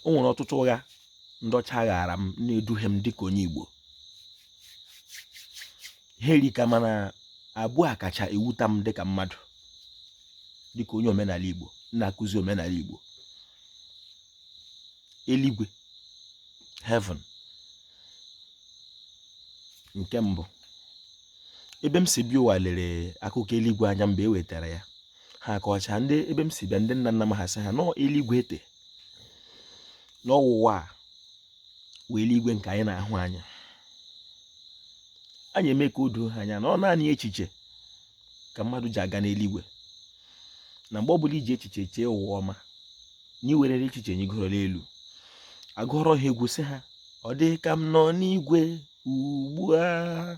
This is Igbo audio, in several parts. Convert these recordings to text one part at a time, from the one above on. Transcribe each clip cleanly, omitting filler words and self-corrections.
O nwere ọtụtụ ụgha ndị ọcha ghara m na-eduhie m dịka onye Igbo. Ha erika, mana abụọ a kacha ewuta m dịka mmadụ, dịka onye omenala Igbo na-akụzi omenala Igbo. Eluigwe, heaven, nke mbụ ebe m si bịa ụwa lere akụkọ eluigwe anya mgbe e wetara ya, ha akọwacha ndị ebe m si bịa, ndị nna nna m ha sị ha nọọ eluigwe ete n'ụwa a wee eluigwe nke anyị na-ahụ anya. Anyị eme ka o doo ha anya na ọ naanị echiche ka mmadụ ji aga n'eluigwe, na mgbe ọbụla i ji echiche chee ụwa ọma, na i werere echiche nyigorola elu. Agụọrọ ha egwu sị ha, ọ dị ka m nọ n'igwe ugbu a,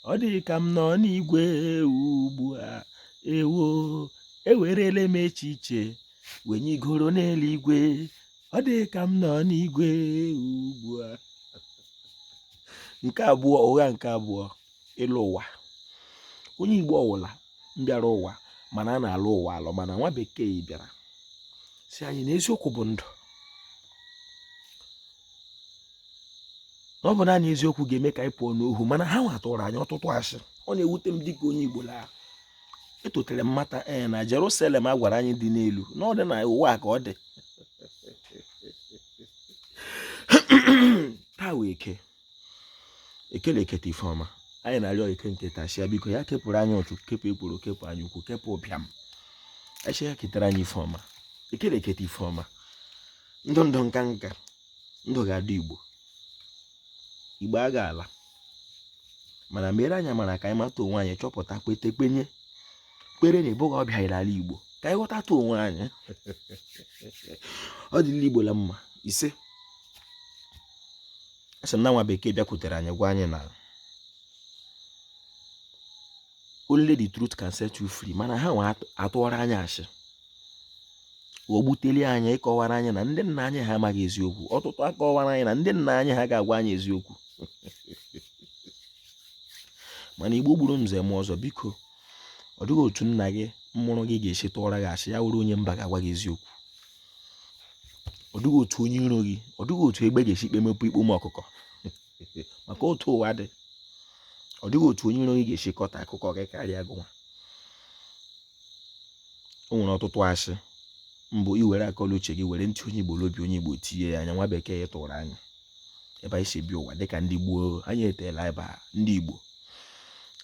ọ dị ka m nọ n'igwe ugbu a, ewo, ewerele m echiche wee nyigoro n'eluigwe, ọ dị ka m nọ n'igwe ugbu a. Nke abụọ, ụgha nke abụọ, ịlọ ụwa. Onye Igbo ọwụla bịara ụwa mana a na-alọ ụwa alọ, mana nwa bekee bịara sị anyị na eziokwu bụ ndụ, na ọ bụ naanị eziokwu ga-eme ka anyị pụọ n'ohu, mana ha nwa tụrụ anyị ọtụtụ asị. Ọ na-ewute m dịka onye Igbo laa etotere m mata ee na Jerusalem a gwara anyị dị n'elu, na ọ dị na ụwa ka ọ dị. Taa wee eke ekele eketa ife ọma. Anyị na-arịọ eke nke taa sị ya biko ya kepụrụ anyị ụchụ, kepụ ekworo, kepụ anya ukwu, kepụ ụbịam, sị ya ketara anyị ife ọma. Ekele eketa ife ọma, ndụ ndụ nka nka, ndụ ga-adị Igbo, Igbo aga ala, mana mere anyị amara ka anyị mata onwe anyị, chọpụta, kwete, kwenye, kwere na ịbụghị ọbịa n'ala Igbo, ka anyị ghọtatụ onwe anyị. Ọ dịla Igbo la mma. Ise, asị m na nwa bekee bịakwutere anyị gwa anyị na only the truth can set you free, mana ha nwa atụọrọ anyị asị, ghọgbuteli anyị ịkọwara anyị na ndị nna anyị ha amaghị eziokwu. Ọtụtụ akọwara anyị na ndị nna anyị ha ga-agwa anyị eziokwu, mana Igbo gburu nze mụọ ọzọ, biko ọ dịghị otu nna gị mụrụ gị ga-esi tụọrọ gị asị ya wụrụ onye mba ga-agwa gị eziokwu. Ọ dịghị otu onye iro gị, ọ dịghị otu egbe ga-esi kpe mepụ ikpo ụmụ ọkụkọ maka otu ụwa dị. Ọ dịghị otu onye iro gị ga-esi kọta akụkọ gị karịa gịnwa. O nwere ọtụtụ asị mbụ i were akọla uche gị were ntị onye Igbo n'obi onye Igbo tinye ya anya, nwa bekee ya tụrụ anyị ebe anyị si bịa ụwa dịka ndị gboo, anyị eteela ebe a ndị Igbo,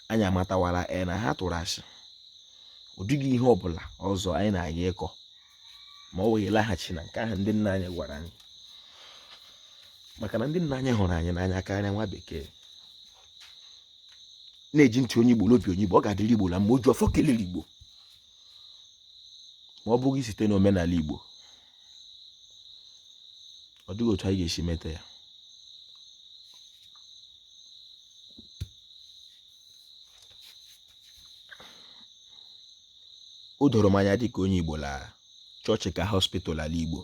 anyị amatawara e na ha tụrụ asị. Ọ dịghị ihe ọbụla ọzọ anyị na-aga ịkọ ma ọ wee laghachi na nke ahụ ndị nna anyị gwara anyị, maka na ndị nna anyị hụrụ anyị n'anya karịa nwa bekee. Na-eji ntị onye Igbo n'obi onye Igbo, ọ ga-adịrị Igbo la mma. Oju ọfọ kelere Igbo, ma ọ bụghị site n'omenala Igbo, ọ dịghị otu anyị ga-esi mete ya. O doro m anya dịka onye Igbo la chọọchị ka hospital ala Igbo,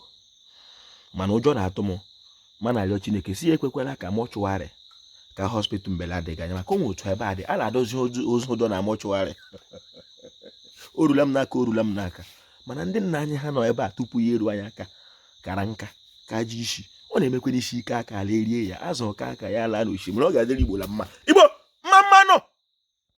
mana ụjọ na-atụ m, ma na-arịọ Chineke sị ya ekwekwala ka mortuary ka hospital mbele adịghị anya, maka o nwe otu ebe a dị a na-adozi ozu ụdọ na mortuary. O rula m n'aka, o rula m n'aka, mana ndị nna anyị ha nọ ebe a tupu ya eru anyị aka kara nka ka ji isi ọ na-emekwa n'isi ike aka ala erie ya azụ ka aka ya laa n'osimiri. Ọ ga-adịrị Igbo la mma. Igbo.